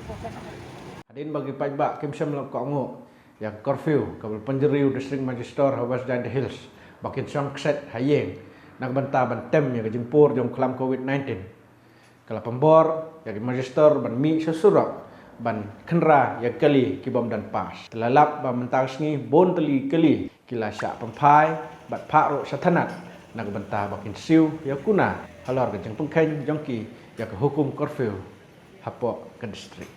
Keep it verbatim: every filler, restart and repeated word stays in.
Hadien ba ki paidbah kim shym la kohnguh ïa ka curfew kaba la pynjylliew District Magistrate ha West Jaintia Hills ba kin shong kset ha ïing na ka bynta ban tem ïa ka jingpur jong u khlam covid nineteen, ka la pynbor ïa ki magistrate ban mih sha surok ban khynra ïa ki kali ki bym don pass. Te la lap ba mynta ka sngi bun tylli ki kali ki la shah pynphai bad phah ruh sha thanat na ka bynta ba kin siew ïa ka kuna halor ka jingpynkheiñ jong ki ïa ka hukum curfew hapoh ka district.